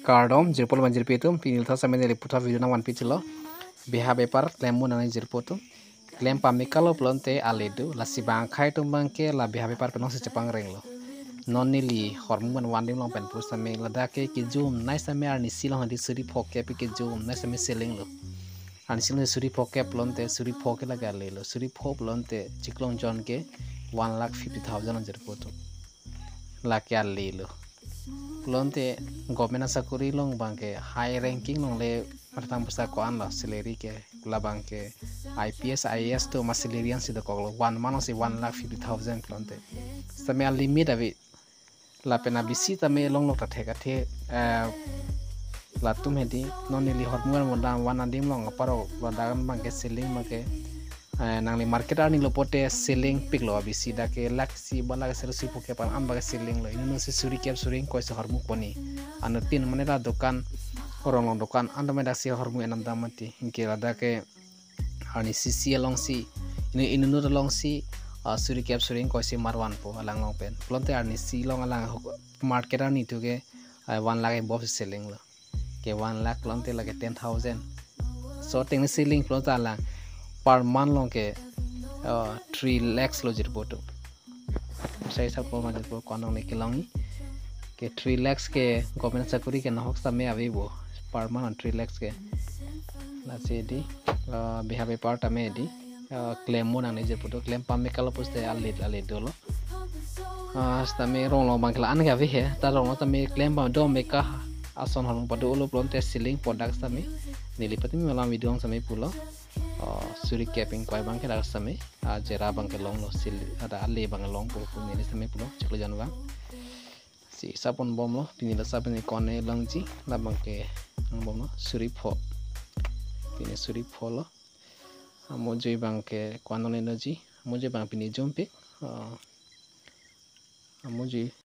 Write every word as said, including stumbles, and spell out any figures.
Kardom jirpo lapen jirpi atum, pini thak sitame neli puthot video nangvanpi chelo. Biha bepar klem mo nang jirpo atum. Klem pame kalo pulote ale do, lasi bang akhei atum abangke la biha bepar pen alongsi chepangrenglo. Non neli hormu van van adim along pen pusitame ladak ke kejum nai sitame arnisi along hadi suri phokep kejum nai sitame selling lo. Arnisi along suri phokep pulote suri pho ke lake ale lo. Suri pho pulote Chiklongjon ke one lakh fifty thousand along jirpo atum. Lake ale lo. Pulote government asakori along abangke high ranking along le matang basa ko-an lo salary ke, labangke I P S, I A S atum asalary ansi dokoklo, one month si one lakh fifty thousand pulote. Sitame alimit ave, lapen abisi tame longlok ta thek athe, eh, latum hedi non neli hormu van adim along apar ladak abangke selling abangke, eh, nangli market arni lo pulote selling piklo, abisi dak ke lakh isi ba lakh isi suri phokep an abangke selling lo. Inut si suri kep suri ingkoi si hormu poni. Anuttin mane la dokan, rong along dokan an tame daksi hormu enam dam mati. Anke ladak ke arnisi alongsi, inut inut alongsi, ah, suri kep suri ingkoi si mar vanpo alang along pen. Pulote arnisi along alang hok-, market arni atum ke, ah, one lakh above si selling lo. Ke one lakh pulote lake ten thousand. So tengne selling pulote alang per month along ke, ah, three lakhs lo jirpo atum. Sai sa po ma jirpo ko-an along le kelongji. Ke three lakhs ke government asakori ke nahok sitame ave bo. Per month three lakhs ke. Lasi di, ah, biha bepar tame di, ah, klem mo nang ne jirpo atum, klem pame kalo pusitame ale ale dolo. Ah, sitame rong along abangke la-an ke ave he, ta rong along sitame klem pame do meka ason hormu pado ulo pulote selling product sitame neli patimi alam video along sitame pulo. Ah, suri kep ingkoi abangke dak sitame, ah, jera abangke longlo, sil ada ale abang longpo pu neli sitame pulo, Chiklongjon abang. Si sapon bomlo, pini la sitame kone longji, labangke nang bomlo, suri pho. Pini suri pho lo. Amujui abangke ko-an along le doji, amujui abang pini jumpik. Ah, amujui